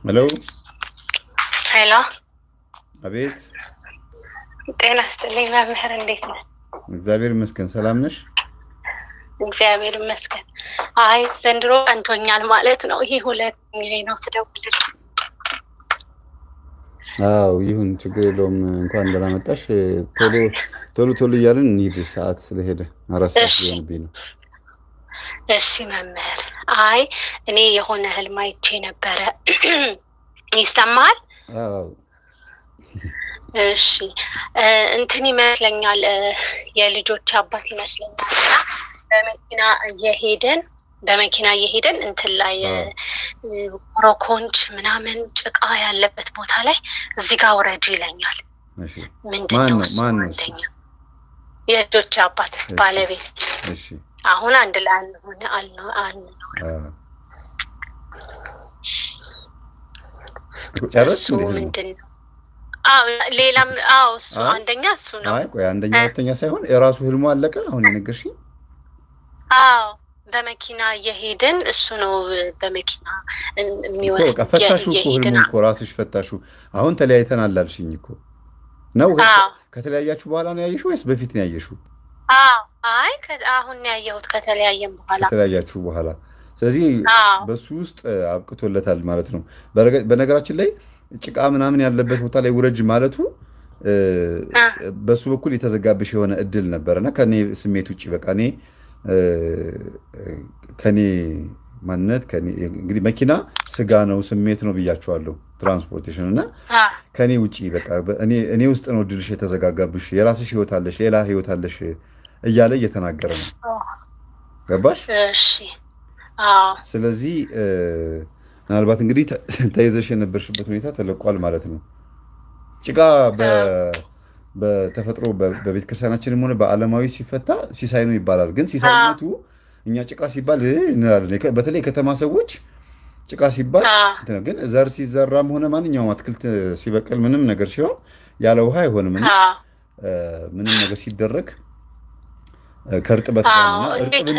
ሄሎ። ሄሎ። አቤት። ጤና ይስጥልኝ መምህር፣ እንዴት ነህ? እግዚአብሔር ይመስገን። ሰላም ነሽ? እግዚአብሔር ይመስገን። አይ ዘንድሮ ቀንቶኛል ማለት ነው። ይሄ ሁለተኛዬ ነው ስደውልልህ። አዎ ይሁን፣ ችግር የለውም። እንኳን ደህና መጣሽ። ቶሎ ቶሎ ቶሎ እያልን እንሂድ፣ ሰዓት ስለሄደ 4 ሰዓት ሊሆንብኝ ነው። እሺ መምህር። አይ እኔ የሆነ ህልም አይቼ ነበረ። ይሰማሃል? አዎ። እሺ፣ እንትን ይመስለኛል፣ የልጆች አባት ይመስለኛል። እና በመኪና እየሄደን እንትን ላይ ኮረኮንች ምናምን ጭቃ ያለበት ቦታ ላይ እዚህ ጋር ውረጅ ይለኛል። ምንድን ነው እሱ? ማን ነው እሱ? አንደኛ የልጆች አባት፣ ባለቤት። አሁን አንድ ላይ አንሆነ አንኖርም። ጨረስሽ? እሱ እንደ ህልሙ? ምንድን ነው? አዎ ሌላም፣ አዎ እሱ አይ አንደኛ እሱ ነው። አይ ቆይ፣ አንደኛ ሁለተኛ ሳይሆን የራሱ ህልሙ አለቀ አሁን የነገርሽኝ? አዎ፣ በመኪና እየሄድን እሱ ነው በመኪና እኮ የሚወስድ በቃ ፈታሹ እኮ እየሄድን ህልሙን እኮ ራስሽ ፈታሹ። አሁን ተለያይተናል አልሽኝ እኮ ነው። አዎ። ከተለያያችሁ በኋላ ነው ያየሽው ወይስ በፊት ነው ያየሽው? አዎ፣ አይ አሁን ነው ያየሁት ከተለያየም በኋላ። ከተለያያችሁ በኋላ። ስለዚህ በሱ ውስጥ አብቅቶለታል ማለት ነው። በነገራችን ላይ ጭቃ ምናምን ያለበት ቦታ ላይ ውረጅ ማለቱ በሱ በኩል የተዘጋብሽ የሆነ እድል ነበር እና ከኔ ስሜት ውጭ በቃ እኔ ከኔ ማንነት እንግዲህ መኪና ስጋ ነው ስሜት ነው ብያቸዋለሁ። Transportation እና ከኔ ውጭ በቃ እኔ ውስጥ ነው እድልሽ የተዘጋጋብሽ፣ የራስሽ ህይወት አለሽ፣ ሌላ ህይወት አለሽ እያለ እየተናገረ ነው። ገባሽ? እሺ፣ አዎ። ስለዚህ ምናልባት እንግዲህ ተይዘሽ የነበርሽበት ሁኔታ ተለቋል ማለት ነው። ጭቃ በተፈጥሮ በቤተ ክርስቲያናችንም ሆነ በዓለማዊ ሲፈታ ሲሳይ ነው ይባላል። ግን ሲሳይነቱ እኛ ጭቃ ሲባል እንላለን። በተለይ የከተማ ሰዎች ጭቃ ሲባል እንትን ነው። ግን ዘር ሲዘራም ሆነ ማንኛውም አትክልት ሲበቅል ምንም ነገር ሲሆን ያለ ውሃ አይሆንም እና ምንም ነገር ሲደረግ ከእርጥበት ጋር ነው እና እንዴት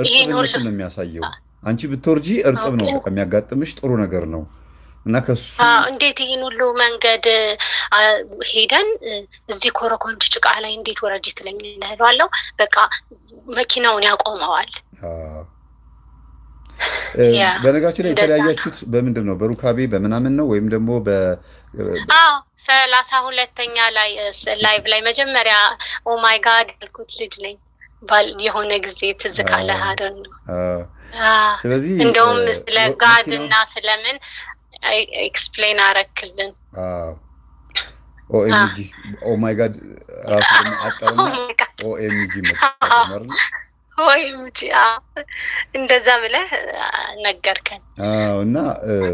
ይሄን ሁሉ እርጥብነቱን ነው የሚያሳየው። አንቺ ብትወርጂ እርጥብ ነው በቃ የሚያጋጥምሽ ጥሩ ነገር ነው እና ከሱ እንዴት ይህን ሁሉ መንገድ ሄደን እዚህ ኮረኮንች ጭቃ ላይ እንዴት ወረጂ ትለኛለህ እለዋለሁ። በቃ መኪናውን ያቆመዋል። በነገራችን ላይ እንደዛ ነው። የተለያያችሁት በምንድን ነው? በሩካቤ በምናምን ነው ወይም ደግሞ አዎ፣ 32ኛ ላይ live ላይ መጀመሪያ oh my God ያልኩት ልጅ ነኝ። ባል የሆነ ጊዜ ትዝ ካለህ አይደል ነው። ስለዚህ እንደውም ስለ God መኪናውን እና ስለምን explain አረክልን። OMG, oh my God ራሱ ደግሞ አጠርና Oh my God. OMG መጣ አይደል? OMG እንደዛ ብለህ ነገርከን። አዎ። እና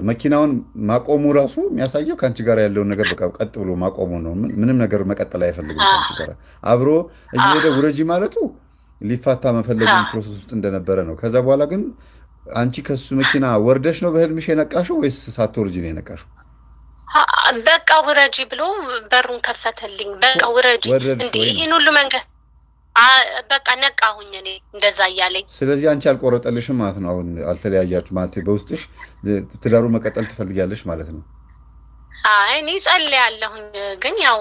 መኪናውን ማቆሙ ራሱ የሚያሳየው ከአንቺ ጋር ያለውን ነገር በቃ ቀጥ ብሎ ማቆሙ ነው። ምንም ነገር መቀጠል አይፈልግም ከአንቺ ጋር አብሮ እየሄደ ውረጂ ማለቱ ሊፋታ መፈለጉን process ውስጥ እንደነበረ ነው። ከዛ በኋላ ግን አንቺ ከሱ መኪና ወርደሽ ነው በህልምሽ የነቃሽው ወይስ ሳትወርጂ ነው የነቃሽው? በቃ ውረጂ ብሎ በሩን ከፈተልኝ። በቃ ውረጂ ወረድሽ እንዴ ወይ ነው? ይህን ሁሉ መንገድ በቃ ነቃሁኝ እኔ እንደዛ እያለኝ። ስለዚህ አንቺ አልቆረጠልሽም ማለት ነው። አሁን አልተለያያችሁ ማለት በውስጥሽ ትዳሩ መቀጠል ትፈልጊያለሽ ማለት ነው። አይ እኔ ጸልያለሁኝ፣ ግን ያው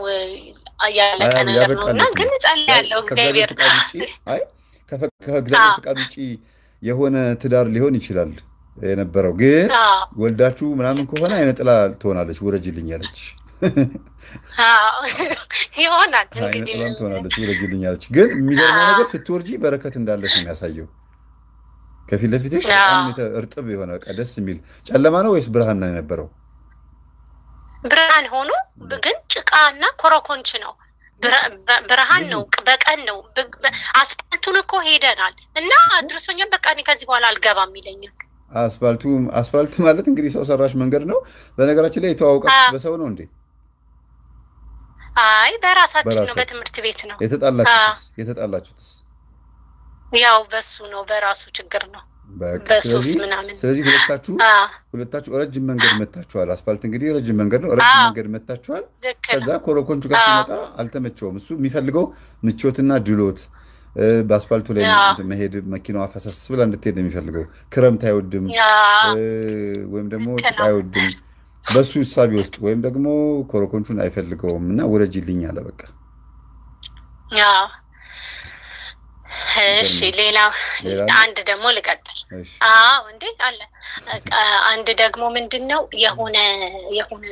ያለቀ ነገር ነው እና ያበቃለት ግን ነው። ጸልያለሁ ከእግዚአብሔር እግዚአብሔር ፍቃድ ውጪ አይ ከእግዚአብሔር ፍቃድ ውጪ የሆነ ትዳር ሊሆን ይችላል የነበረው፣ ግን ወልዳችሁ ምናምን ከሆነ አይነ ጥላ ትሆናለች። ውረጅልኝ ያለች አዎ፣ ይሆናል አይነ እንግዲህ። ጥላም ትሆናለች። ውረጅልኝ ያለች። ግን የሚገርመው ነገር ስትወርጂ በረከት እንዳለሽ ነው የሚያሳየው። ከፊት ለፊትሽ በጣም እርጥብ የሆነ በቃ ደስ የሚል ጨለማ ነው ወይስ ብርሃን ነው የነበረው? ብርሃን ሆኖ ግን ጭቃና ኮረኮንች ነው። ብርሃን ብዙ ነው፣ በቀን ነው። አስፋልቱን እኮ ሄደናል እና አድርሶኛል። በቃ እኔ ከዚህ በኋላ አልገባም ይለኛል። አስፋልቱ አስፋልት ማለት እንግዲህ ሰው ሰራሽ መንገድ ነው። በነገራችን ላይ የተዋወቃችሁት በሰው ነው እንዴ? አይ በራሳችን ነው፣ በራሳችሁ። በትምህርት ቤት ነው። የተጣላችሁትስ? ያው በሱ ነው፣ በራሱ ችግር ነው፣ በቃ በሱስ ስለዚህ ምናምን። ስለዚህ ሁለታችሁ ረጅም መንገድ መታችኋል። አስፋልት እንግዲህ ረጅም መንገድ ነው። ረጅም መንገድ መታችኋል። ልክ ከዛ ነው። ኮረኮንቹ ጋር ሲመጣ አልተመቸውም። እሱ የሚፈልገው ምቾትና ድሎት በአስፋልቱ ላይ መሄድ መኪናዋ ፈሰስ ብላ እንድትሄድ ነው የሚፈልገው። ክረምት አይወድም ወይም ደግሞ ልክ ጭቃ ነው። አይወድም። በሱ እሳቤ ውስጥ ወይም ደግሞ ኮረኮንቹን አይፈልገውም እና ውረጅልኝ አለ። በቃ እሺ፣ ሌላ አንድ ደግሞ ልቀጥል። አዎ እንዴ አለ አንድ ደግሞ ምንድነው የሆነ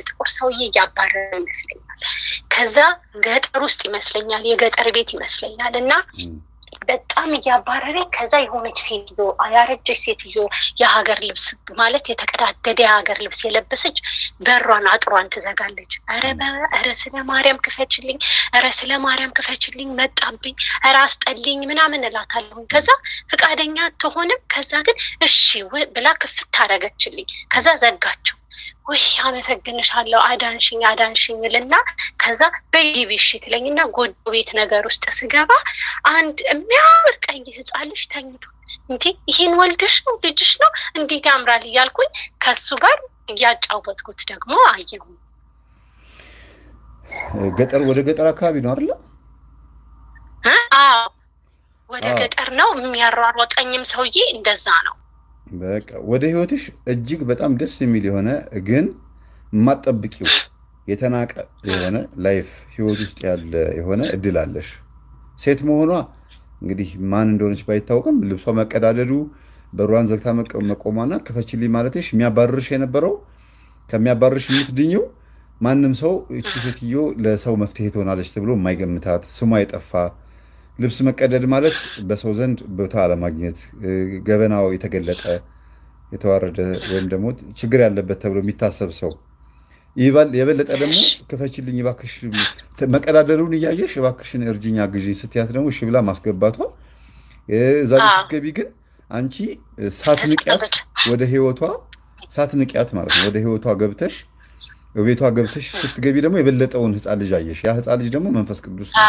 ጥቁር ሰውዬ እያባረረ ይመስለኛል። ከዛ ገጠር ውስጥ ይመስለኛል፣ የገጠር ቤት ይመስለኛል እና በጣም እያባረረ ከዛ የሆነች ሴትዮ ያረጀች ሴትዮ የሀገር ልብስ ማለት የተቀዳደደ የሀገር ልብስ የለበሰች በሯን አጥሯን ትዘጋለች። ኧረ ስለ ማርያም ክፈችልኝ፣ ኧረ ስለ ማርያም ክፈችልኝ፣ መጣብኝ፣ ኧረ አስጠልኝ ምናምን እላታለሁኝ። ከዛ ፍቃደኛ አትሆንም። ከዛ ግን እሺ ብላ ክፍት አደረገችልኝ። ከዛ ዘጋቸው። ውይ አመሰግንሻለሁ፣ አዳንሽኝ አዳንሽኝ ልና ከዛ በግቢ እሺ ትለኝና ጎጆ ቤት ነገር ውስጥ ስገባ አንድ የሚያምር ቀይ ህፃን ልጅ ተኝቶ እንዴ ይሄን ወልደሽ ነው ልጅሽ ነው እንዴት ያምራል እያልኩኝ ከሱ ጋር እያጫወትኩት ደግሞ አየሁ። ገጠር ወደ ገጠር አካባቢ ነው አይደል? አዎ ወደ ገጠር ነው። የሚያሯሯጠኝም ሰውዬ እንደዛ ነው። በቃ ወደ ህይወትሽ እጅግ በጣም ደስ የሚል የሆነ ግን የማትጠብቂው የተናቀ የሆነ life ህይወት ውስጥ ያለ የሆነ እድል አለሽ። ሴት መሆኗ እንግዲህ ማን እንደሆነች ባይታወቅም ልብሷ መቀዳደዱ፣ በሯን ዘግታ መቆሟና ክፈችልኝ ማለትሽ የሚያባርርሽ የነበረው ከሚያባርርሽ የምትድኝው ማንም ሰው እቺ ሴትዮ ለሰው መፍትሄ ትሆናለች ተብሎ የማይገምታት ስሟ የጠፋ ልብስ መቀደድ ማለት በሰው ዘንድ ቦታ አለማግኘት፣ ገበናው የተገለጠ የተዋረደ ወይም ደግሞ ችግር ያለበት ተብሎ የሚታሰብ ሰው የበለጠ ደግሞ ክፈችልኝ እባክሽ መቀዳደሩን እያየሽ እባክሽን እርጅኛ አግዢኝ ስትያት ደግሞ እሺ ብላ ማስገባቷ፣ እዛ ስትገቢ ግን አንቺ ሳትንቂያት ወደ ህይወቷ ሳትንቂያት ማለት ነው ወደ ህይወቷ ገብተሽ ቤቷ ገብተሽ ስትገቢ ደግሞ የበለጠውን ህፃን ልጅ አየሽ። ያ ህፃን ልጅ ደግሞ መንፈስ ቅዱስ ነው።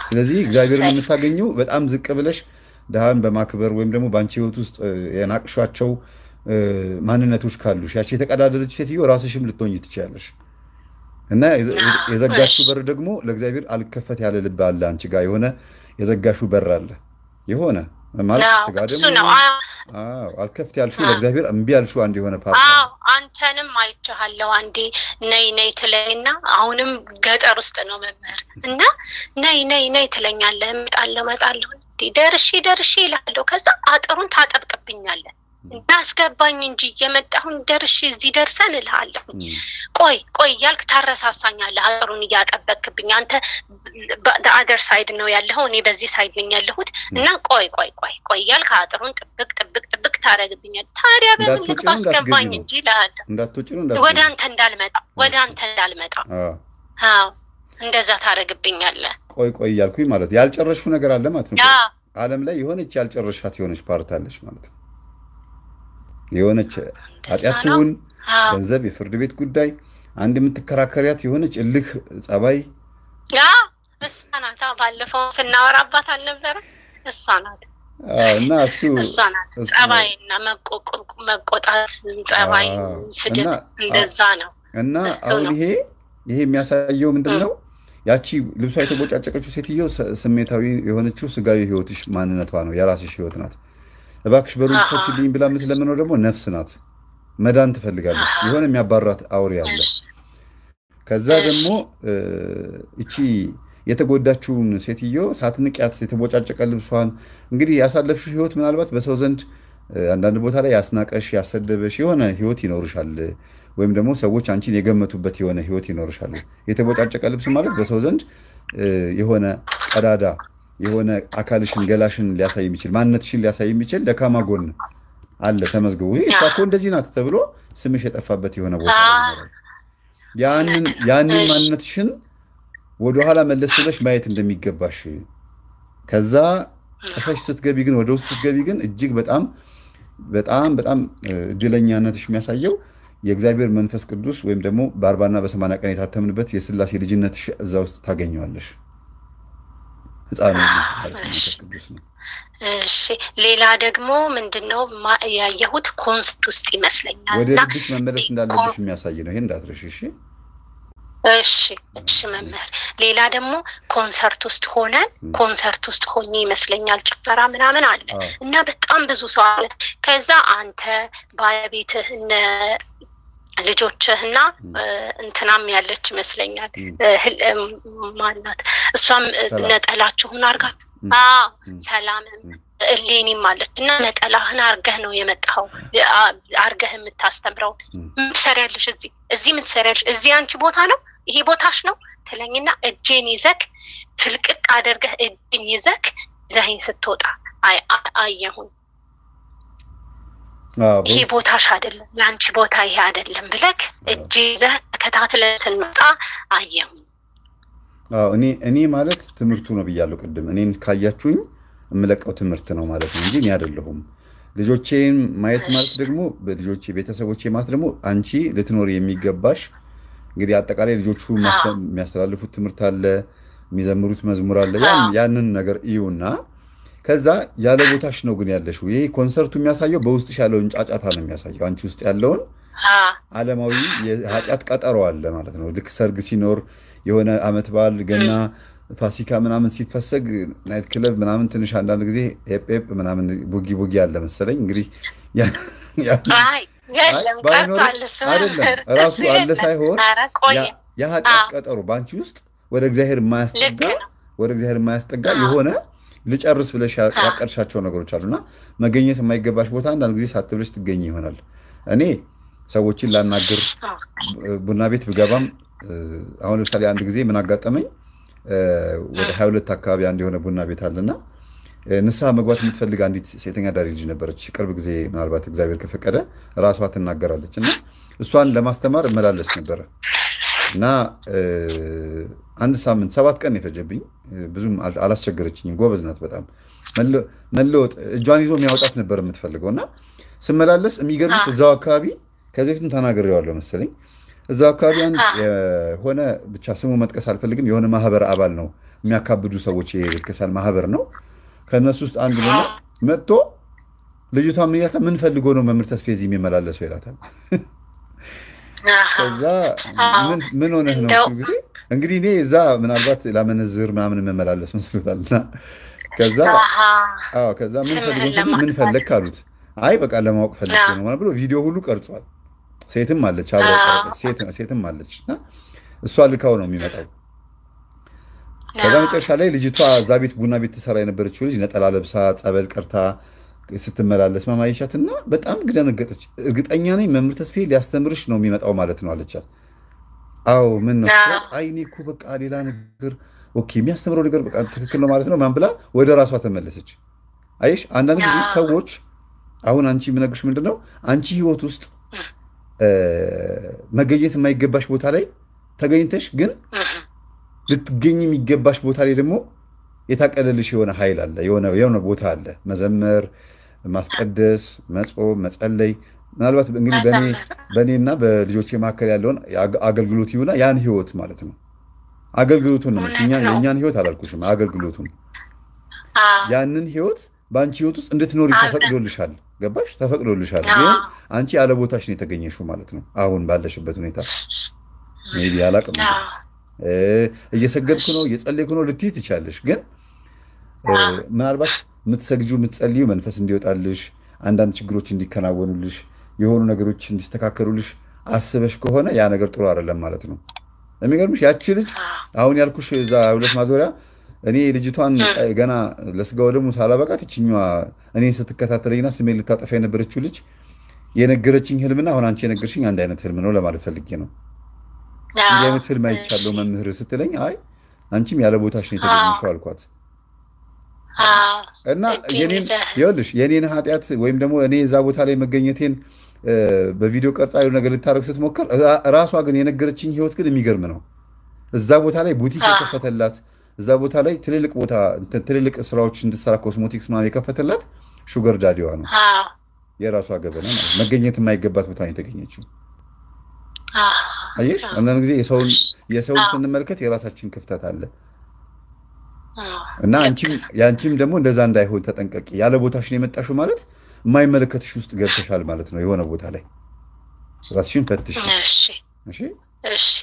ስለዚህ እግዚአብሔርን የምታገኘው በጣም ዝቅ ብለሽ ድሃን በማክበር ወይም ደግሞ በአንቺ ህይወት ውስጥ የናቅሻቸው ማንነቶች ካሉሽ ያቺ የተቀዳደረች ሴትዮ ራስሽም ልትሆኝ ትችያለሽ። እና የዘጋሽው በር ደግሞ ለእግዚአብሔር አልከፈት ያለ ልብ አለ። አንቺ ጋር የሆነ የዘጋሽው በር አለ። የሆነ ማለት ስጋ ደግሞ አልከፍት ያልሽው ለእግዚአብሔር እምቢ ያልሽው አንድ የሆነ part። አንተንም አይቼሃለሁ አንዴ ነይ ነይ ትለኝና አሁንም ገጠር ውስጥ ነው መምህር እና ነይ ነይ ነይ ትለኛለህ። እመጣለሁ እመጣለሁ ደርሼ ደርሼ እላለሁ። ከዛ አጥሩን ታጠብቅብኛለህ። እንዳስገባኝ እንጂ እየመጣሁኝ ደርሼ እዚህ ደርሰን እልሃለሁ። ቆይ ቆይ እያልክ ታረሳሳኛለህ። አጥሩን እያጠበቅብኝ አንተ other side ነው ያለኸው፣ እኔ በዚህ side ነኝ ያለሁት እና ቆይ ቆይ ቆይ ቆይ እያልክ አጥሩን ጥብቅ ጥብቅ ጥብቅ ታደርግብኛለህ። ታዲያ በምን ልግባ? አስገባኝ እንጂ እልሃለሁ። ወደ አንተ እንዳልመጣ ወደ አንተ እንዳልመጣ። አዎ እንደዛ ታደርግብኛለህ። ቆይ ቆይ እያልኩኝ ማለት ያልጨረስሽው ነገር አለ ማለት ነው። ዓለም ላይ የሆነች ያልጨረሻት የሆነች part አለች ማለት ነው። የሆነች ኃጢአት ትሁን ገንዘብ፣ የፍርድ ቤት ጉዳይ፣ አንድ የምትከራከሪያት የሆነች እልህ ጸባይ፣ እሷ ናት። ባለፈው ስናወራባት አልነበረ? እሷ ናት። እና እሱ እሷ ናት። ጸባይና መቆጣት፣ ጸባይ፣ ስድብ እንደዛ ነው። እና አሁን ይሄ የሚያሳየው ምንድን ነው? ያቺ ልብሷ የተቦጫጨቀችው ሴትዮ ስሜታዊ የሆነችው ስጋዊ ህይወትሽ ማንነቷ ነው፣ የራስሽ ህይወት ናት። እባክሽ በሩን ክፈችልኝ ብላ የምትለምነው ደግሞ ነፍስ ናት። መዳን ትፈልጋለች። የሆነ የሚያባራት አውሬ አለ። ከዛ ደግሞ እቺ የተጎዳችውን ሴትዮ ሳትንቂያት የተቦጫጨቀ ልብሷን እንግዲህ ያሳለፍሽው ህይወት ምናልባት በሰው ዘንድ አንዳንድ ቦታ ላይ ያስናቀሽ ያሰደበሽ የሆነ ህይወት ይኖርሻል፣ ወይም ደግሞ ሰዎች አንቺን የገመቱበት የሆነ ህይወት ይኖርሻል። የተቦጫጨቀ ልብስ ማለት በሰው ዘንድ የሆነ ቀዳዳ የሆነ አካልሽን ገላሽን ሊያሳይ የሚችል ማንነትሽን ሊያሳይ የሚችል ደካማ ጎን አለ ተመዝግቦ፣ ይሄ እሷ እኮ እንደዚህ ናት ተብሎ ስምሽ የጠፋበት የሆነ ቦታ ይኖራል። ያንን ማንነትሽን ወደኋላ መለስ ብለሽ ማየት እንደሚገባሽ ከዛ ጥሰሽ ስትገቢ ግን ወደ ውስጥ ስትገቢ ግን እጅግ በጣም በጣም በጣም እድለኛነትሽ የሚያሳየው የእግዚአብሔር መንፈስ ቅዱስ ወይም ደግሞ በ40ና በ80 ቀን የታተምንበት የስላሴ ልጅነትሽ እዛ ውስጥ ታገኘዋለሽ። ህፃኑ ልጅ ማለት መንፈስ ቅዱስ ነው። እሺ፣ ሌላ ደግሞ ምንድነው ያየሁት? ኮንሰርት ውስጥ ይመስለኛል ወደ ልብሽ መመለስ እንዳለብሽ የሚያሳይ ነው። ይሄን እንዳትረሽ። እሺ እሺ እሺ መምህር። ሌላ ደግሞ ኮንሰርት ውስጥ ሆነን ኮንሰርት ውስጥ ሆኜ ይመስለኛል ጭፈራ ምናምን አለ እና በጣም ብዙ ሰው አለ። ከዛ አንተ ባለቤትህ እነ ልጆችህና እንትናም ያለች ይመስለኛል፣ ማናት እሷም፣ ነጠላችሁን አርጋችሁ፣ ሰላምም እሌኒም አለች እና ነጠላህን አርገህ ነው የመጣኸው፣ አርገህ የምታስተምረው ምን ትሰሪያለሽ እዚህ፣ እዚህ ምን ትሰሪያለሽ እዚህ፣ አንቺ ቦታ ነው ይሄ፣ ቦታሽ ነው ትለኝና እጄን ይዘክ ፍልቅቅ አድርገህ እጄን ይዘክ ይዘኸኝ ስትወጣ አየሁኝ። ይሄ ቦታሽ አይደለም፣ የአንቺ ቦታ ይሄ አይደለም ብለክ እጄ ይዘህ ተከታትለን ስንወጣ አየሁኝ። እኔ ማለት ትምህርቱ ነው ብያለሁ ቅድም። እኔን ካያችሁኝ የምለቀው ትምህርት ነው ማለት ነው እንጂ እኔ አይደለሁም። ልጆቼን ማየት ማለት ደግሞ፣ ልጆቼ ቤተሰቦቼ ማለት ደግሞ አንቺ ልትኖር የሚገባሽ፣ እንግዲህ አጠቃላይ ልጆቹ የሚያስተላልፉት ትምህርት አለ፣ የሚዘምሩት መዝሙር አለ። ያንን ነገር እዩና ከዛ ያለ ቦታሽ ነው ግን ያለሽው። ይሄ ኮንሰርቱ የሚያሳየው በውስጥሽ ያለውን ጫጫታ ነው የሚያሳየው። አንቺ ውስጥ ያለውን ዓለማዊ የኃጢአት ቀጠሮ አለ ማለት ነው። ልክ ሰርግ ሲኖር፣ የሆነ ዓመት በዓል፣ ገና፣ ፋሲካ ምናምን ሲፈሰግ night club ምናምን ትንሽ አንዳንድ ጊዜ ኤፕ ኤፕ ምናምን boogie boogie አለ መሰለኝ፣ እንግዲህ አይደለም ራሱ አለ ሳይሆን የኃጢአት ቀጠሮ በአንቺ ውስጥ ወደ እግዚአብሔር የማያስጠጋ፣ ወደ እግዚአብሔር የማያስጠጋ የሆነ ልጨርስ ብለሽ ያቀድሻቸው ነገሮች አሉና መገኘት የማይገባሽ ቦታ አንዳንድ ጊዜ ሳትብለሽ ትገኝ ይሆናል። እኔ ሰዎችን ላናግር ቡና ቤት ብገባም፣ አሁን ለምሳሌ አንድ ጊዜ ምን አጋጠመኝ፣ ወደ 22 አካባቢ አንድ የሆነ ቡና ቤት አለና ንስሐ መግባት የምትፈልግ አንዲት ሴተኛ አዳሪ ልጅ ነበረች። ቅርብ ጊዜ ምናልባት እግዚአብሔር ከፈቀደ ራሷ ትናገራለች። እና እሷን ለማስተማር እመላለስ ነበረ እና አንድ ሳምንት 7 ቀን የፈጀብኝ፣ ብዙም አላስቸገረችኝም። ጎበዝ ናት በጣም፣ መለወጥ እጇን ይዞ የሚያወጣት ነበር የምትፈልገው። እና ስመላለስ የሚገርምሽ እዛው አካባቢ፣ ከዚህ በፊትም ተናግሬዋለሁ መሰለኝ፣ እዛው አካባቢ አንድ የሆነ፣ ብቻ ስሙ መጥቀስ አልፈልግም፣ የሆነ ማህበር አባል ነው፣ የሚያካብዱ ሰዎች የቤተክርስቲያን ማህበር ነው። ከእነሱ ውስጥ አንዱ ነው፣ መጥቶ ልጅቷ ምን ይላታል? ምን ፈልጎ ነው መምህር ተስፌ እዚህ የሚመላለሰው ይላታል። ከዛ ምን ሆነህ ነው ጊዜ፣ እንግዲህ እኔ እዛ ምናልባት ላመነዝር ምናምን የምመላለስ መስሎታል። እና ከዛ ምን ፈልጎ፣ ምን ፈለግ አሉት። አይ በቃ ለማወቅ ፈልጌ ነው ብሎ ቪዲዮ ሁሉ ቀርጿል። ሴትም አለች፣ አብራ ሴትም አለች እና እሷ ልካው ነው የሚመጣው። ከዛ መጨረሻ ላይ ልጅቷ እዛ ቤት ቡና ቤት ትሰራ የነበረችው ልጅ ነጠላ ለብሳ ጸበል ቀርታ ስትመላለስ ማማየሻት እና በጣም ደነገጠች። እርግጠኛ ነኝ መምህር ተስፌ ሊያስተምርሽ ነው የሚመጣው ማለት ነው አለቻት። አዎ ምን ነው? አይ እኔ እኮ በቃ ሌላ ነገር፣ okay የሚያስተምረው ነገር በቃ ትክክል ነው ማለት ነው ማን ብላ ወደ ራሷ ተመለሰች። አየሽ፣ አንዳንድ ጊዜ ሰዎች፣ አሁን አንቺ የምነግርሽ ምንድን ነው፣ አንቺ ህይወት ውስጥ መገኘት የማይገባሽ ቦታ ላይ ተገኝተሽ ግን ልትገኝ የሚገባሽ ቦታ ላይ ደግሞ የታቀደልሽ የሆነ ኃይል አለ፣ የሆነ ቦታ አለ። መዘመር፣ ማስቀደስ፣ መጾም፣ መጸለይ፣ ምናልባት እንግዲህ በእኔና በልጆቼ መካከል ያለውን አገልግሎት ይሁና ያን ህይወት ማለት ነው። አገልግሎቱን ነው፣ የእኛን ህይወት አላልኩሽም። አገልግሎቱን፣ ያንን ህይወት በአንቺ ህይወት ውስጥ እንድትኖሪ ተፈቅዶልሻል። ገባሽ? ተፈቅዶልሻል። ግን አንቺ ያለ ቦታሽ ነው የተገኘሽው ማለት ነው። አሁን ባለሽበት ሁኔታ maybe አላቅም፣ እየሰገድኩ ነው እየጸለይኩ ነው ልትይ ትችያለሽ። ግን ምናልባት የምትሰግጂው የምትጸልዩ መንፈስ እንዲወጣልሽ፣ አንዳንድ ችግሮች እንዲከናወኑልሽ፣ የሆኑ ነገሮች እንዲስተካከሉልሽ አስበሽ ከሆነ ያ ነገር ጥሩ አይደለም ማለት ነው። የሚገርምሽ ያቺ ልጅ አሁን ያልኩሽ እዛ 2 ማዞሪያ፣ እኔ ልጅቷን ገና ለስጋው ደግሞ ሳላበቃት ይችኛዋ እኔን ስትከታተለኝና ስሜን ልታጠፋ የነበረችው ልጅ የነገረችኝ ህልምና አሁን አንቺ የነገርሽኝ አንድ አይነት ህልም ነው ለማለት ፈልጌ ነው። እንዲህ አይነት ህልም አይቻለሁ መምህር ስትለኝ፣ አይ አንቺም ያለ ቦታሽ ነው የተገኘሽው አልኳት። እና ይኸውልሽ የኔን ኃጢአት ወይም ደግሞ እኔ እዛ ቦታ ላይ መገኘቴን በቪዲዮ ቀርጻ የሆነ ነገር ልታደርግ ስትሞክር፣ ራሷ ግን የነገረችኝ ህይወት ግን የሚገርም ነው። እዛ ቦታ ላይ ቡቲክ የከፈተላት፣ እዛ ቦታ ላይ ትልልቅ ቦታ ትልልቅ ስራዎች እንድትሰራ ኮስሞቲክስ ምናምን የከፈተላት sugar daddy ዋ ነው። የራሷ ገበና ማለት፣ መገኘት የማይገባት ቦታ ነው የተገኘችው። አየሽ፣ አንዳንድ ጊዜ የሰውን ስንመልከት የራሳችን ክፍተት አለ እና የአንቺም ደግሞ እንደዛ እንዳይሆን ተጠንቀቂ። ያለ ቦታሽ ነው የመጣሽው ማለት የማይመለከትሽ ውስጥ ገብተሻል ማለት ነው። የሆነ ቦታ ላይ ራስሽን ፈትሽ። እሺ እሺ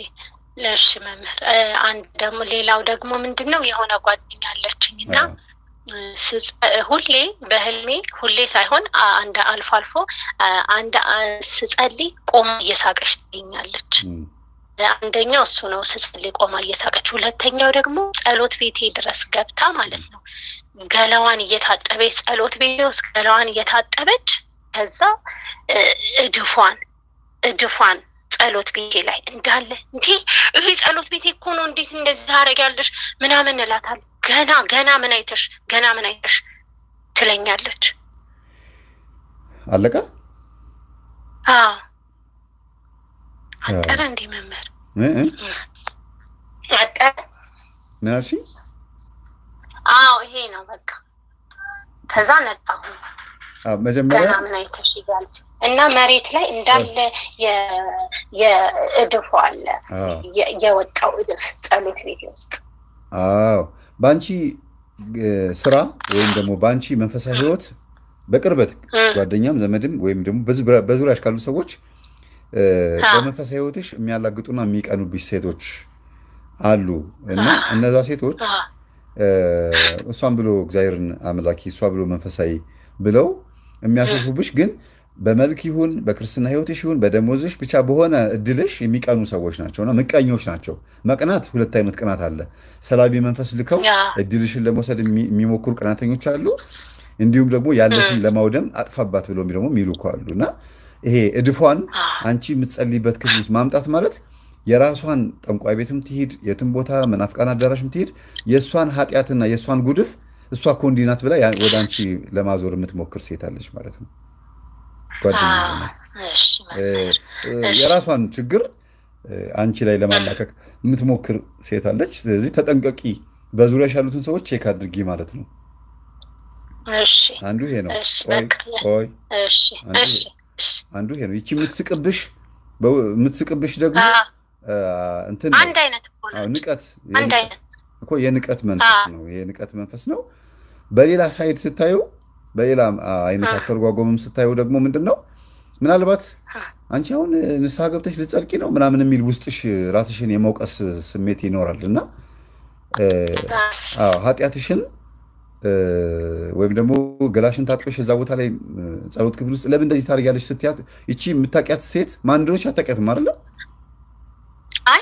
እሺ መምህር። አንድ ደግሞ ሌላው ደግሞ ምንድን ነው፣ የሆነ ጓደኛ አለችኝ እና ሁሌ በህልሜ ሁሌ ሳይሆን አንድ አልፎ አልፎ አንድ ስጸልይ ቆማ እየሳቀች ትገኛለች። አንደኛው እሱ ነው፣ ስጸልይ ቆማ እየሳቀች። ሁለተኛው ደግሞ ጸሎት ቤቴ ድረስ ገብታ ማለት ነው ገላዋን እየታጠበች ጸሎት ቤቴ ውስጥ ገላዋን እየታጠበች ከዛ እድፏን ጸሎት ቤቴ ላይ እንዳለ እንዴ ይሄ ጸሎት ቤቴ እኮ ነው፣ እንዴት እንደዚህ ታደርጊያለሽ ምናምን እላታለሁ። ገና ገና ምን አይተሽ ገና ምን አይተሽ ትለኛለች። አለቀ። አዎ አጠረ እንዴ መምህር አጠረ። ምን አልሽኝ? አዎ ይሄ ነው በቃ። ከዛ ነጣሁ። መጀመሪያ ገና ምን አይተሽ እያለች እና መሬት ላይ እንዳለ የእድፉ አለ የወጣው እድፍ ጸሎት ቤቴ ውስጥ። አዎ በአንቺ ስራ ወይም ደግሞ በአንቺ መንፈሳዊ ህይወት በቅርበት ጓደኛም ዘመድም ወይም ደግሞ በዙሪያሽ ካሉ ሰዎች በመንፈሳዊ ህይወትሽ የሚያላግጡና የሚቀኑብሽ ሴቶች አሉ እና እነዛ ሴቶች እሷን ብሎ እግዚአብሔርን አምላኪ እሷ ብሎ መንፈሳዊ ብለው የሚያሾፉብሽ ግን በመልክ ይሁን በክርስትና ህይወትሽ ይሁን በደሞዝሽ ብቻ በሆነ እድልሽ የሚቀኑ ሰዎች ናቸውና ምቀኞች ናቸው። መቅናት ሁለት አይነት ቅናት አለ። ሰላቢ መንፈስ ልከው እድልሽን ለመውሰድ የሚሞክሩ ቅናተኞች አሉ። እንዲሁም ደግሞ ያለሽን ለማውደም አጥፋባት ብለው ደግሞ የሚልኩ አሉ። እና ይሄ እድፏን አንቺ የምትጸልይበት ክፍል ውስጥ ማምጣት ማለት የራሷን ጠንቋይ ቤትም ትሂድ የትም ቦታ መናፍቃን አዳራሽም ትሂድ የእሷን ኃጢአትና የእሷን ጉድፍ እሷ እኮ እንዲህ ናት ብላ ወደ አንቺ ለማዞር የምትሞክር ሴት አለች ማለት ነው። ጓደኛ የራሷን ችግር አንቺ ላይ ለማላከክ የምትሞክር ሴት አለች። ስለዚህ ተጠንቀቂ፣ በዙሪያሽ ያሉትን ሰዎች check አድርጊ ማለት ነው። አንዱ ይሄ ነው። ቆይ አንዱ ይሄ ነው። ይቺ የምትስቅብሽ ደግሞ እንትን ንቀት እኮ የንቀት መንፈስ ነው። የንቀት መንፈስ ነው። በሌላ side ስታዩ፣ በሌላ አይነት አተረጓጎምም ስታዩ ደግሞ ምንድን ነው ምናልባት አንቺ አሁን ንስሐ ገብተሽ ልትጸድቂ ነው ምናምን የሚል ውስጥሽ ራስሽን የመውቀስ ስሜት ይኖራል እና ኃጢአትሽን ወይም ደግሞ ገላሽን ታጥበሽ እዛ ቦታ ላይ ጸሎት ክፍል ውስጥ ለምን እንደዚህ ታደርጊያለሽ ስትያት ይቺ የምታውቂያት ሴት ማን እንደሆነች አታውቂያትም አይደለ? አይ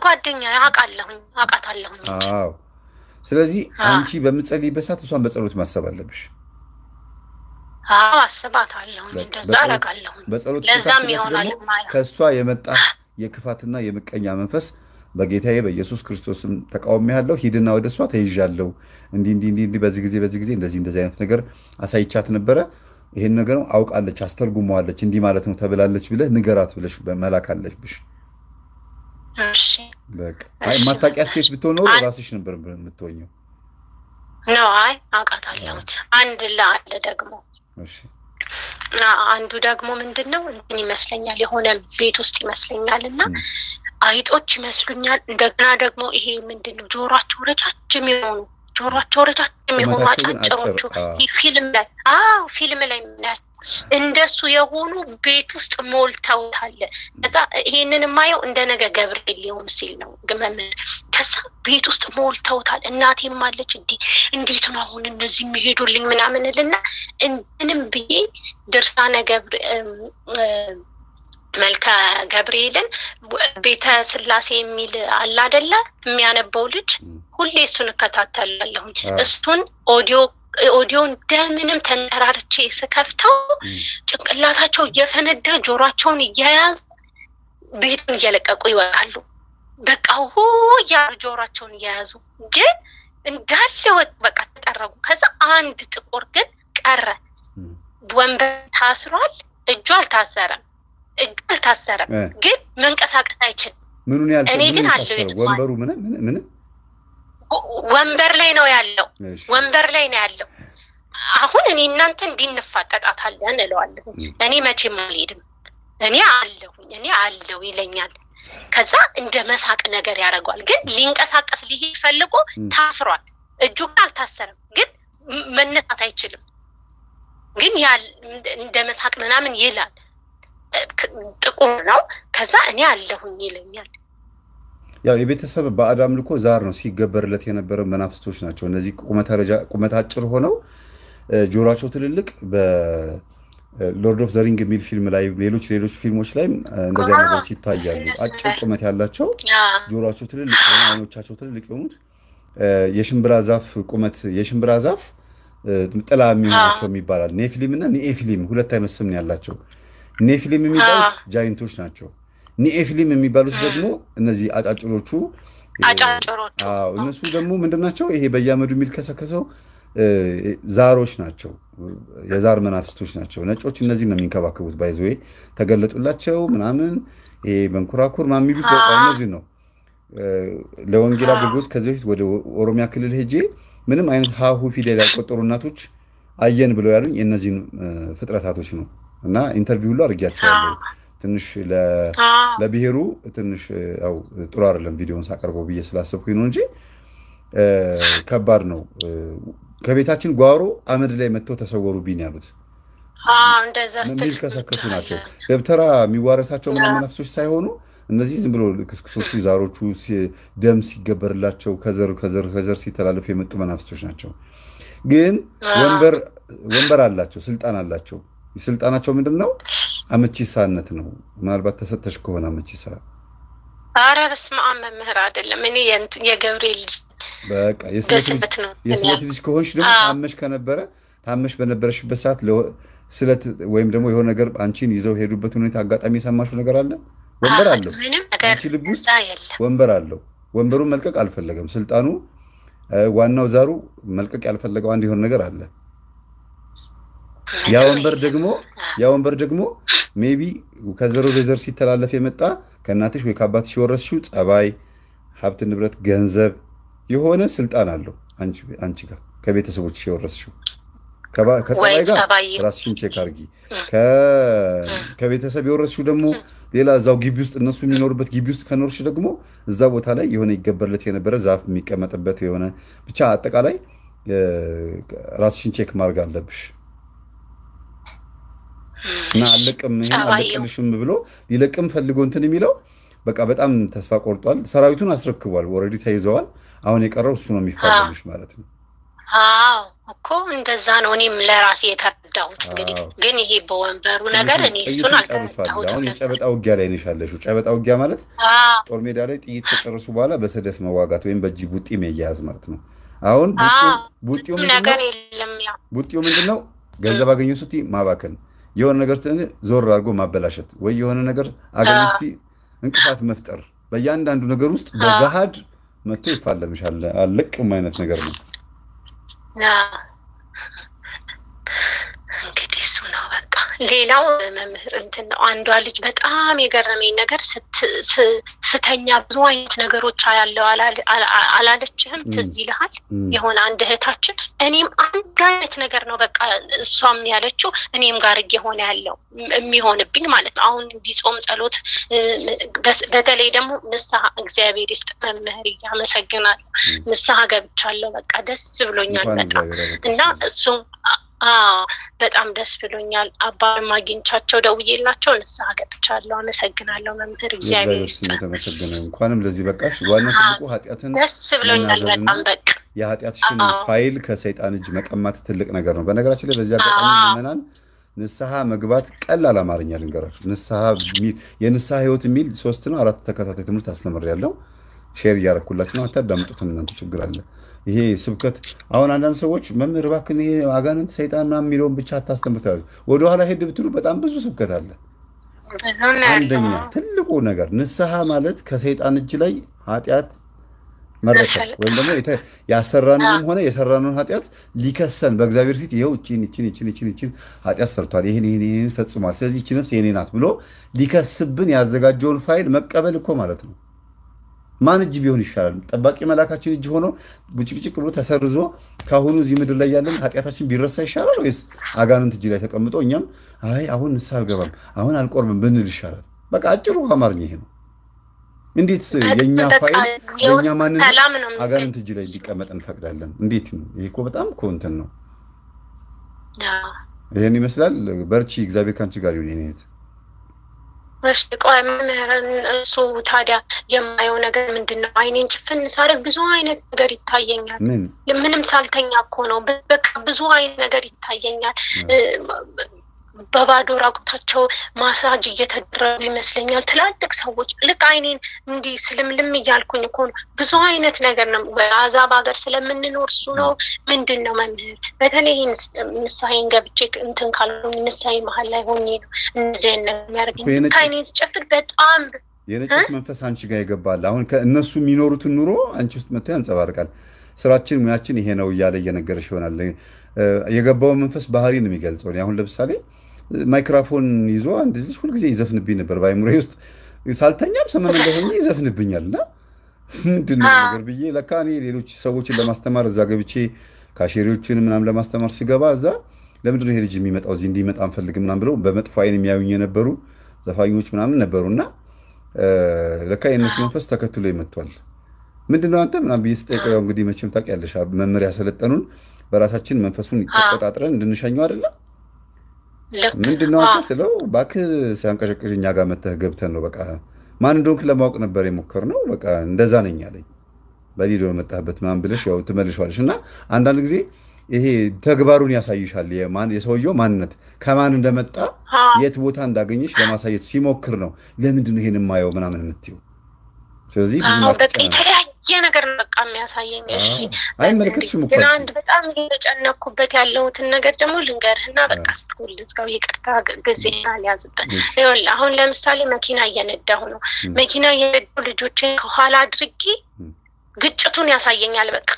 ጓደኛ አውቃለሁኝ አውቃታለሁኝ። አዎ። ስለዚህ አንቺ በምትጸልይበት ሰዓት እሷን በጸሎት ማሰብ አለብሽ። አዎ አስባታለሁኝ፣ እንደዛ አደርጋለሁኝ። በጸሎት ለዛም ይሆናል ከእሷ የመጣ የክፋትና የምቀኛ መንፈስ በጌታዬ በኢየሱስ ክርስቶስም ተቃውሜያለሁ፣ ሂድና ወደ እሷ ተይዣለሁ፣ እንዲህ እንዲህ እንዲህ በዚህ ጊዜ በዚህ ጊዜ እንደዚህ እንደዚህ አይነት ነገር አሳይቻት ነበረ፣ ይሄን ነገር አውቃለች፣ አስተርጉመዋለች፣ እንዲህ ማለት ነው ተብላለች ብለህ ንገራት ብለሽ መላክ አለብሽ። በቃ አይ የማታውቂያት ሴት ብትሆን ኖሮ ራስሽ ነበር የምትሆኚው። ነው። አይ አውቃታለሁ። አንድ አለ ደግሞ አንዱ ደግሞ ምንድነው እንትን ይመስለኛል የሆነ ቤት ውስጥ ይመስለኛል እና አይጦች ይመስሉኛል። እንደገና ደግሞ ይሄ ምንድነው ጆሮአቸው ረጃጅም የሆኑ አጫጭሮቹ ፊልም ላይ አዎ ፊልም ላይ ምናያቸው እንደሱ የሆኑ ቤት ውስጥ ሞልተውታል። ከዛ ይሄንን የማየው እንደ ነገ ገብርኤል ሊሆን ሲል ነው መምህር። ከዛ ቤት ውስጥ ሞልተውታል። እናቴም አለች እንዴ እንዴት ነው አሁን እነዚህ የሚሄዱልኝ ምናምን እልና ምንም ብዬ ድርሳነ መልከ ገብርኤልን ቤተ ስላሴ የሚል አለ አይደለ የሚያነበው ልጅ ሁሌ እሱን እከታተላለሁኝ። እሱን ኦዲዮ እንደምንም ተንጠራርቼ ስከፍተው ጭንቅላታቸው እየፈነዳ ጆሯቸውን እየያዙ ቤቱን እየለቀቁ ይወጣሉ። በቃ ሁ እያሉ ጆሯቸውን እየያዙ ግን እንዳለ ወጥ በቃ ተጠረጉ። ከዛ አንድ ጥቁር ግን ቀረ። ወንበር ታስሯል፣ እጁ አልታሰረም። ግን መንቀሳቀስ አይችልም። ምኑን ያልከው? እኔ ግን አለው ወንበሩ ምን ምን ወንበር ላይ ነው ያለው። ወንበር ላይ ነው ያለው። አሁን እኔ እናንተ እንዲንፋጠጣታለን እለዋለሁ። እኔ መቼም አልሄድም፣ እኔ አለሁኝ፣ እኔ አለው ይለኛል። ከዛ እንደ መሳቅ ነገር ያደርገዋል። ግን ሊንቀሳቀስ ሊሄድ ፈልጎ ታስሯል። እጁ ግን አልታሰረም፣ ግን መነሳት አይችልም። ግን እንደ መሳቅ ምናምን ይላል። ጥቁር ነው። ከዛ እኔ አለሁኝ ይለኛል። ያው የቤተሰብ ባዕድ አምልኮ ዛር ነው ሲገበርለት የነበረ መናፍስቶች ናቸው። እነዚህ ቁመት አጭር ሆነው ጆሯቸው ትልልቅ በ Lord of the Ring የሚል ፊልም ላይ ሌሎች ሌሎች ፊልሞች ላይ እንደዚያ ነገሮች ይታያሉ። አጭር ቁመት ያላቸው ጆሯቸው ትልልቅ የሆኑ አይኖቻቸው ትልልቅ የሆኑት የሽምብራ ዛፍ ቁመት የሽምብራ ዛፍ ጥላ የሚሆናቸው ይባላል። ኔፊሊም እና ኒኤፊሊም ሁለት አይነት ስም ነው ያላቸው። ኔፊሊም የሚባሉት giant ኦች ናቸው። ኒኤፊሊም የሚባሉት ደግሞ እነዚህ አጫጭሮቹ። እነሱ ደግሞ ምንድን ናቸው? ይሄ በየአመዱ የሚልከሰከሰው ዛሮች ናቸው። የዛር መናፍስቶች ናቸው። ነጮች እነዚህ ነው የሚንከባከቡት። By the way ተገለጡላቸው ምናምን ይሄ መንኮራኩር ምናምን የሚሉት በቃ እነዚህ ነው። ለወንጌል አገልግሎት ከዚህ በፊት ወደ ኦሮሚያ ክልል ሄጄ ምንም አይነት ሀሁ ፊደል ያልቆጠሩ እናቶች አየን ብለው ያሉኝ የእነዚህን ፍጥረታቶች ነው። እና interview ሁሉ አድርጊያቸዋለሁ። ትንሽ ለብሔሩ ትንሽ ያው ጥሩ አይደለም ቪዲዮን ሳቀርበው ብዬ ስላሰብኩኝ ነው እንጂ ከባድ ነው። ከቤታችን ጓሮ አመድ ላይ መጥተው ተሰወሩብኝ ያሉት የሚልከሰከሱ ናቸው። ደብተራ የሚዋረሳቸው ምናምን መናፍስቶች ሳይሆኑ እነዚህ ዝም ብሎ ክስክሶቹ ዛሮቹ ደም ሲገበርላቸው ከዘር ከዘር ከዘር ሲተላለፉ የመጡ መናፍስቶች ናቸው። ግን ወንበር አላቸው፣ ስልጣን አላቸው። ስልጣናቸው ምንድን ነው? አመቺሳነት ነው። ምናልባት ተሰተሽ ከሆነ አመቺሳ። ኧረ በስመ አብ መምህር አይደለም፣ እኔ የገብርኤል ልጅ። በቃ የስለት ልጅ ከሆንሽ ደግሞ ታመሽ ከነበረ ታመሽ በነበረሽበት ሰዓት ስለት ወይም ደግሞ የሆነ ነገር አንቺን ይዘው ሄዱበት ሁኔታ አጋጣሚ የሰማሽው ነገር አለ? ወንበር አለው፣ አንቺ ልብ ውስጥ ወንበር አለው። ወንበሩን መልቀቅ አልፈለገም። ስልጣኑ ዋናው ዛሩ መልቀቅ ያልፈለገው አንድ የሆነ ነገር አለ። ያ ወንበር ደግሞ ያ ወንበር ደግሞ maybe ከዘር ወደ ዘር ሲተላለፍ የመጣ ከእናትሽ ወይ ከአባትሽ የወረስሽው ጸባይ፣ ሀብት፣ ንብረት፣ ገንዘብ የሆነ ስልጣን አለው አንቺ ጋር ከቤተሰቦችሽ የወረስሽው። ከጸባይ ጋር ራስሽን check አድርጊ። ከቤተሰብ የወረስሽው ደግሞ ሌላ እዛው ግቢ ውስጥ እነሱ የሚኖሩበት ግቢ ውስጥ ከኖርሽ ደግሞ እዛ ቦታ ላይ የሆነ ይገበርለት የነበረ ዛፍ የሚቀመጥበት የሆነ ብቻ አጠቃላይ ራስሽን check ማድረግ አለብሽ። እና አለቅም ይሄን አለቅልሽም ብሎ ሊለቅም ፈልጎ እንትን የሚለው በቃ በጣም ተስፋ ቆርጧል። ሰራዊቱን አስረክቧል። Already ተይዘዋል። አሁን የቀረው እሱ ነው የሚፋለምሽ ማለት ነው። አዎ እኮ እንደዛ ነው። እኔም ለራሴ የተረዳሁት እንግዲህ ግን ይሄ በወንበሩ ነገር እኔ እሱን አልተረዳሁትም። አሁን የጨበጣ ውጊያ ላይ ነሽ ያለሽው። ጨበጣ ውጊያ ማለት ጦር ሜዳ ላይ ጥይት ከጨረሱ በኋላ በሰደፍ መዋጋት ወይም በእጅ ቡጢ መያያዝ ማለት ነው። አሁን ቡጢው ምንድነው? ገንዘብ አገኘሁ ስትይ ማባከን፣ የሆነ ነገር ዞር አድርጎ ማበላሸት፣ ወይ የሆነ ነገር አገኘሁ ስትይ እንቅፋት መፍጠር፣ በእያንዳንዱ ነገር ውስጥ በገሃድ መጥቶ ይፋለምሻል። አለቅም አይነት ነገር ነው። እንግዲህ እሱ ነው በቃ። ሌላው መምህር እንትን ነው፣ አንዷ ልጅ በጣም የገረመኝ ነገር ስተኛ ብዙ አይነት ነገሮች አያለው አላለችህም? ትዝ ይልሃል? የሆነ አንድ እህታችን እኔም አንድ አይነት ነገር ነው በቃ እሷም ያለችው እኔም ጋር እየሆነ ያለው የሚሆንብኝ ማለት ነው። አሁን እንዲህ ጾም ጸሎት፣ በተለይ ደግሞ ንስሐ፣ እግዚአብሔር ይስጥ መምህር እያመሰግናለሁ። ንስሐ ገብቻለሁ፣ በቃ ደስ ብሎኛል በጣም እና እሱም በጣም ደስ ብሎኛል። አባም አግኝቻቸው ደውዬላቸው ንስሐ ገብቻለሁ። አመሰግናለሁ መምህር፣ እግዚአብሔር ይስጥ። የተመሰገነ እንኳንም ለዚህ በቃሽ። ዋናው ትልቁ ኃጢአትን ደስ ብሎኛል በጣም በቃ የኃጢአትሽን ፋይል ከሰይጣን እጅ መቀማት ትልቅ ነገር ነው። በነገራችን ላይ በዚህ አጋጣሚ ምዕመናን ንስሐ መግባት ቀላል አማርኛ ልንገራችሁ። ንስሐ የንስሐ ህይወት የሚል 3 ነው 4 ተከታታይ ትምህርት አስተምሬያለሁ። Share እያደረኩላችሁ ነው። አታዳምጡትም እናንተ፣ ችግር አለ። ይሄ ስብከት አሁን አንዳንድ ሰዎች መምህር እባክህን ይሄ አጋንንት ሰይጣን ምናምን የሚለውን ብቻ አታስተምር ትላለች። ወደኋላ ሄድ ብትሉ በጣም ብዙ ስብከት አለ። አንደኛ ትልቁ ነገር ንስሐ ማለት ከሰይጣን እጅ ላይ ኃጢአት መረከብ ወይም ደግሞ ያሰራንንም ሆነ የሰራነውን ኃጢአት ሊከሰን በእግዚአብሔር ፊት ይኸው እቺን እቺን እቺን እቺን እቺን ኃጢአት ሰርቷል፣ ይሄን ይሄን ይሄን ፈጽሟል፣ ስለዚህ እቺ ነፍስ የኔ ናት ብሎ ሊከስብን ያዘጋጀውን ፋይል መቀበል እኮ ማለት ነው። ማን እጅ ቢሆን ይሻላል? ጠባቂ መላካችን እጅ ሆኖ ቡጭቅጭቅ ብሎ ተሰርዞ ካሁኑ እዚህ ምድር ላይ ያለን ኃጢአታችን ቢረሳ ይሻላል ወይስ አጋንንት እጅ ላይ ተቀምጦ እኛም አይ አሁን ንስሐ አልገባም አሁን አልቆርብም ብንል ይሻላል? በቃ አጭሩ አማርኛ ይሄ ነው። እንዴት የኛ ፋይል የኛ ማንነት አጋንንት እጅ ላይ እንዲቀመጥ እንፈቅዳለን? እንዴት ነው ይሄ? እኮ በጣም እኮ እንትን ነው። ይሄን ይመስላል። በርቺ፣ እግዚአብሔር ካንቺ ጋር ይሁን የኔ እህት። እሺ ቆይ መምህር፣ እሱ ታዲያ የማየው ነገር ምንድን ነው? አይኔን ጭፍን ሳደርግ ብዙ አይነት ነገር ይታየኛል። ምን ምንም ሳልተኛ እኮ ነው። በቃ ብዙ አይነት ነገር ይታየኛል። በባዶ ራቁታቸው ማሳጅ እየተደረጉ ይመስለኛል። ትላልቅ ሰዎች ልክ አይኔን እንዲህ ስልምልም እያልኩኝ እኮ ነው። ብዙ አይነት ነገር ነው። አሕዛብ ሀገር ስለምንኖር እሱ ነው ምንድን ነው መምህር? በተለይ ንስሐዬን ገብቼ እንትን ካልሆኝ ንስሐዬ መሀል ላይ ሆኜ ነው እንደዚህ አይነት ነገር የሚያደርገኝ። ልክ አይኔን ስጨፍን በጣም የነጮች መንፈስ አንቺ ጋር ይገባል። አሁን ከእነሱ የሚኖሩትን ኑሮ አንቺ ውስጥ መጥቶ ያንጸባርቃል። ስራችን ሙያችን ይሄ ነው እያለ እየነገረሽ ይሆናል። የገባውን መንፈስ ባህሪ ነው የሚገልጸው። አሁን ለምሳሌ ማይክሮፎን ይዞ አንድ ልጅ ሁልጊዜ ይዘፍንብኝ ነበር። በአይምሮዬ ውስጥ ሳልተኛም ሰመመን እንደሆነ ይዘፍንብኛል። እና ምንድን ነው ነገር ብዬ ለካ እኔ ሌሎች ሰዎችን ለማስተማር እዛ ገብቼ ካሼሪዎችን ምናምን ለማስተማር ሲገባ እዛ ለምንድን ነው ይሄ ልጅ የሚመጣው እዚህ እንዲመጣ አንፈልግም ምናምን ብለው በመጥፎ አይን የሚያዩኝ የነበሩ ዘፋኞች ምናምን ነበሩና ለካ የእነሱ መንፈስ ተከትሎ ይመጥቷል። ምንድነው አንተ ምናምን ብዬ ስጠይቀው ያው እንግዲህ መቼም ታውቂያለሽ መምህር ያሰለጠኑን በራሳችን መንፈሱን ተቆጣጥረን እንድንሸኘው አይደለም። ምንድነው አንተ ስለው እባክህ ሲያንቀዠቅዥ እኛ ጋር መተህ ገብተን ነው በቃ ማን እንደሆንክ ለማወቅ ነበር የሞከርነው በቃ እንደዛ ነኝ አለኝ። በሊዶ መጣህበት ምናምን ብለሽ ያው ትመልሺዋለሽ። እና አንዳንድ ጊዜ ይሄ ተግባሩን ያሳይሻል። የማን የሰውየው ማንነት ከማን እንደመጣ የት ቦታ እንዳገኘሽ ለማሳየት ሲሞክር ነው ለምንድን ነው ይሄን የማየው ምናምን የምትይው። ስለዚህ ብዙ የተለያየ ነገር ነው በቃ የሚያሳየኝ። እሺ አይመለከትሽም እኮ ግን አንድ በጣም እየተጨነኩበት ያለሁትን ነገር ደግሞ ልንገርህና በቃ ስትኩል ልዝጋው፣ ይቅርታ ጊዜ አልያዝበት። ይኸውልህ አሁን ለምሳሌ መኪና እየነዳሁ ነው። መኪና እየነዳሁ ልጆቼን ከኋላ አድርጌ ግጭቱን ያሳየኛል። በቃ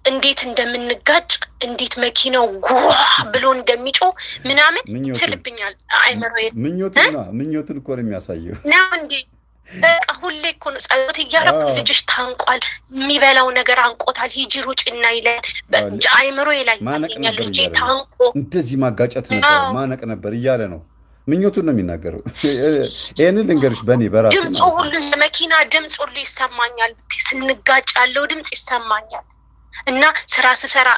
እንዴት እንደምንጋጭ እንዴት መኪናው ጓ ብሎ እንደሚጮህ ምናምን ስልብኛል። አይምሮዬ ምኞቱን እኮ ነው የሚያሳየው ነው እንዴ በቃ ሁሌ እኮ ነው ጸሎት እያደረኩ ልጅሽ ታንቋል፣ የሚበላው ነገር አንቆታል፣ ሂጂ ሩጭና ይላል። አይምሮዬ ላይ ልጄ ታንቆ እንደዚህ ማጋጨት ነበር ማነቅ ነበር እያለ ነው ምኞቱን ነው የሚናገረው። ይሄንን ልንገርሽ በእኔ በራሴ ድምፁ ሁሉ የመኪና ድምፅ ሁሉ ይሰማኛል፣ ስንጋጭ ያለው ድምፅ ይሰማኛል። እና ስራ ስሰራ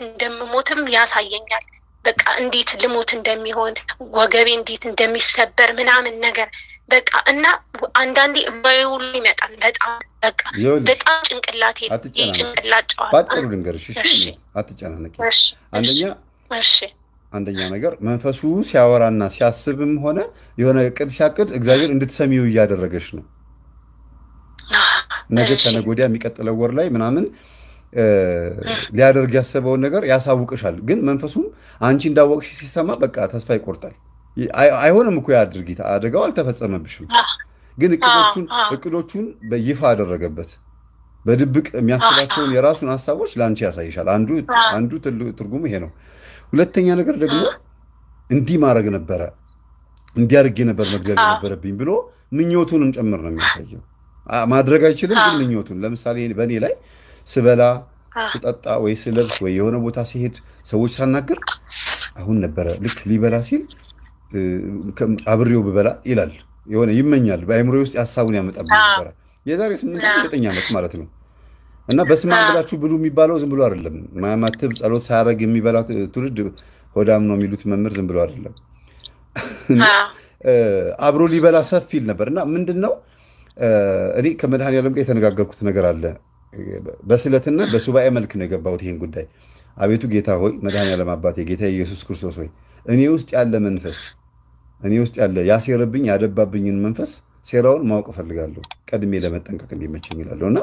እንደምሞትም ያሳየኛል። በቃ እንዴት ልሞት እንደሚሆን ወገቤ እንዴት እንደሚሰበር ምናምን ነገር በቃ እና አንዳንዴ ባይውሉ ይመጣል። በጣም በቃ በጣም ጭንቅላቴ ጭንቅላት ጨዋታ ባጭሩ ልንገርሽ፣ እሺ አትጨናነቂ። አንደኛ ነገር መንፈሱ ሲያወራና ሲያስብም ሆነ የሆነ እቅድ ሲያቅድ እግዚአብሔር እንድትሰሚው እያደረገሽ ነው። ነገ ከነገ ወዲያ የሚቀጥለው ወር ላይ ምናምን ሊያደርግ ያሰበውን ነገር ያሳውቅሻል። ግን መንፈሱም አንቺ እንዳወቅሽ ሲሰማ በቃ ተስፋ ይቆርጣል። አይሆንም እኮ ያ ድርጊት አደጋው አልተፈጸመብሽም፣ ግን እቅዶቹን በይፋ አደረገበት። በድብቅ የሚያስባቸውን የራሱን ሀሳቦች ለአንቺ ያሳይሻል። አንዱ ትርጉሙ ይሄ ነው። ሁለተኛ ነገር ደግሞ እንዲህ ማድረግ ነበረ እንዲያርጌ ነበር መግደል ነበረብኝ ብሎ ምኞቱንም ጨምር ነው የሚያሳየው። ማድረግ አይችልም፣ ግን ምኞቱን ለምሳሌ በእኔ ላይ ስበላ ስጠጣ ወይ ስለብስ ወይ የሆነ ቦታ ሲሄድ ሰዎች ሳናግር አሁን ነበረ ልክ ሊበላ ሲል አብሬው ብበላ ይላል። የሆነ ይመኛል። በአእምሮዬ ውስጥ ሀሳቡን ያመጣብኝ ነበረ። የዛሬ 8 9 ዓመት ማለት ነው። እና በስመ አብ ብላችሁ ብሉ የሚባለው ዝም ብሎ አይደለም። ማማተብ ጸሎት ሳያደርግ የሚበላ ትውልድ ሆዳም ነው የሚሉት መምህር ዝም ብሎ አይደለም። አብሮ ሊበላ ሰፍ ይል ነበር። እና ምንድነው እኔ ከመድኃኔዓለም ጋር የተነጋገርኩት ነገር አለ። በስለትና በሱባኤ መልክ ነው የገባሁት ይሄን ጉዳይ። አቤቱ ጌታ ሆይ መድኃኔዓለም አባቴ ጌታ ኢየሱስ ክርስቶስ ሆይ እኔ ውስጥ ያለ መንፈስ እኔ ውስጥ ያለ ያሴረብኝ ያደባብኝን መንፈስ ሴራውን ማወቅ እፈልጋለሁ ቀድሜ ለመጠንቀቅ እንዲመቸኝ እላለሁ። እና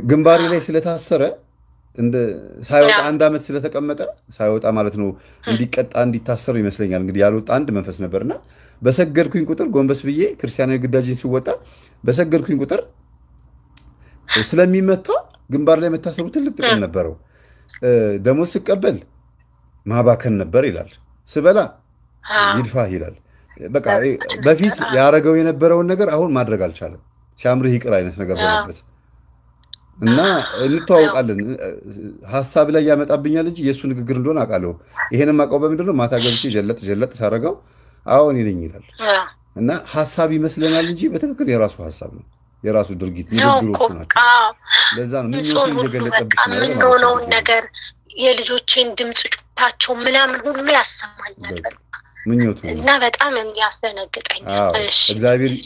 ግንባሬ ላይ ስለታሰረ እንደ ሳይወጣ አንድ ዓመት ስለተቀመጠ ሳይወጣ ማለት ነው እንዲቀጣ እንዲታሰር ይመስለኛል። እንግዲህ ያልወጣ አንድ መንፈስ ነበርና በሰገድኩኝ ቁጥር ጎንበስ ብዬ ክርስቲያናዊ ግዳጅን ሲወጣ በሰገድኩኝ ቁጥር ስለሚመታ ግንባር ላይ መታሰሩ ትልቅ ጥቅም ነበረው። ደሞዝ ስቀበል ማባከን ነበር ይላል፣ ስበላ ይድፋህ ይላል። በቃ በፊት ያረገው የነበረውን ነገር አሁን ማድረግ አልቻለም። ሲያምርህ ይቅር አይነት ነገር ሆነበት። እና እንተዋወቃለን። ሐሳብ ላይ ያመጣብኛል እንጂ የሱ ንግግር እንደሆነ አውቃለሁ። ይሄንም አውቀው በምንድን ነው ማታ ገብቼ ጀለጥ ጀለጥ ሳረገው አዎ እኔ ነኝ ይላል። እና ሐሳብ ይመስለናል እንጂ በትክክል የራሱ ሐሳብ ነው፣ የራሱ ድርጊት ንግግሮቹ ናቸው። ለዛ ነው ምኞቱን እየገለጸብሽ ነው የምንሆነውን ነገር የልጆቼን ድምጽ ጩኸታቸው ምናምን ሁሉ ያሰማኛል። በቃ ምኞቱ ነው እና በጣም ያስደነግጠኛል።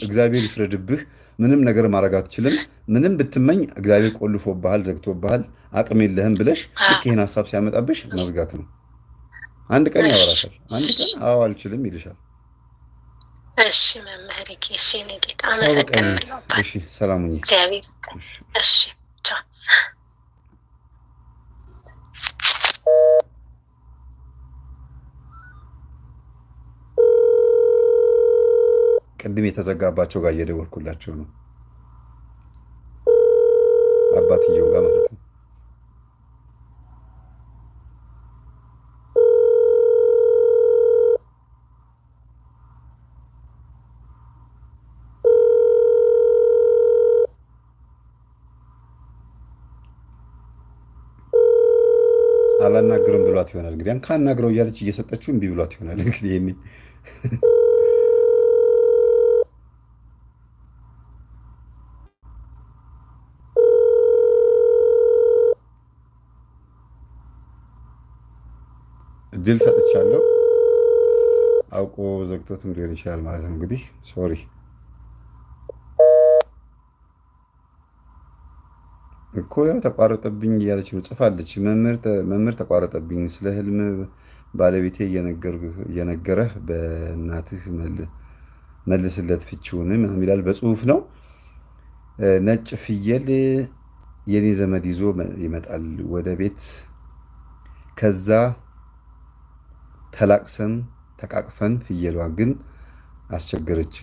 እግዚአብሔር ይፍረድብህ። ምንም ነገር ማድረግ አትችልም። ምንም ብትመኝ እግዚአብሔር ቆልፎብሃል፣ ዘግቶብሃል፣ አቅም የለህም ብለሽ ልክ ይህን ሀሳብ ሲያመጣብሽ መዝጋት ነው። አንድ ቀን ያወራሻል። አንድ ቀን አዎ አልችልም ይልሻል። እሺ መምህር፣ እሺ እኔ ጌታ አመሰግናለሁ። እሺ ሰላም ሁኚ። እግዚአብሔር እሺ፣ ቻው። ቅድም የተዘጋባቸው ጋር እየደወልኩላቸው ነው፣ አባትየው ጋር ማለት ነው። አላናግርም ብሏት ይሆናል እንግዲህ። ካናግረው እያለች እየሰጠችው እምቢ ብሏት ይሆናል እንግዲህ። ይሄኔ እድል ሰጥቻለሁ። አውቆ ዘግቶትም ሊሆን ይችላል ማለት ነው እንግዲህ። ሶሪ እኮ ያው ተቋረጠብኝ እያለች ነው፣ ጽፋለች። መምህር ተቋረጠብኝ፣ ስለ ህልም ባለቤቴ እየነገረህ በእናትህ መልስለት ፍቺውን ምናምን ይላል። በጽሁፍ ነው። ነጭ ፍየል የኔ ዘመድ ይዞ ይመጣል ወደ ቤት። ከዛ ተላቅሰን ተቃቅፈን፣ ፍየሏ ግን አስቸገረች።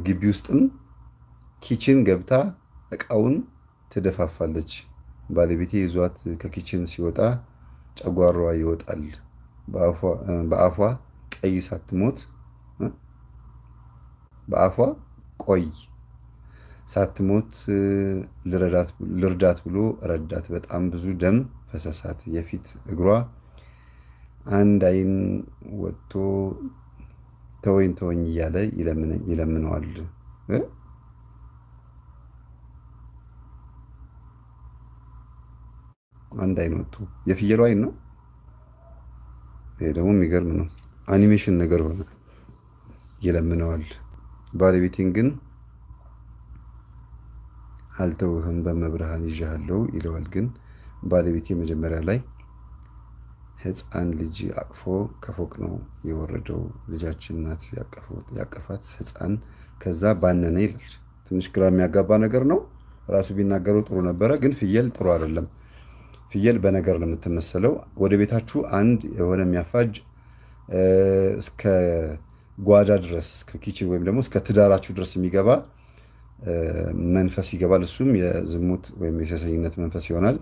ግቢ ውስጥም kitchen ገብታ እቃውን ትደፋፋለች። ባለቤቴ ይዟት ከ kitchen ሲወጣ ጨጓራዋ ይወጣል። በአፏ ቀይ ሳትሞት በአፏ ቆይ ሳትሞት ልርዳት ብሎ ረዳት። በጣም ብዙ ደም ፈሰሳት። የፊት እግሯ አንድ አይን ወጥቶ ተወኝ ተወኝ እያለ ይለምነዋል። አንድ አይን ወጥቶ የፍየሉ አይን ነው። ይሄ ደግሞ የሚገርም ነው። አኒሜሽን ነገር ሆነ። ይለምነዋል። ባለቤቴን ግን አልተውህም በመብርሃን ይዤሃለሁ ይለዋል። ግን ባለቤቴ መጀመሪያ ላይ ሕፃን ልጅ አቅፎ ከፎቅ ነው የወረደው። ልጃችን ናት ያቀፋት ሕፃን። ከዛ ባነነ ይላል። ትንሽ ግራ የሚያጋባ ነገር ነው። ራሱ ቢናገረው ጥሩ ነበረ። ግን ፍየል ጥሩ አይደለም። ፍየል በነገር ነው የምትመሰለው። ወደ ቤታችሁ አንድ የሆነ የሚያፋጅ እስከ ጓዳ ድረስ እስከ kitchen ወይም ደግሞ እስከ ትዳራችሁ ድረስ የሚገባ መንፈስ ይገባል። እሱም የዝሙት ወይም የሴሰኝነት መንፈስ ይሆናል።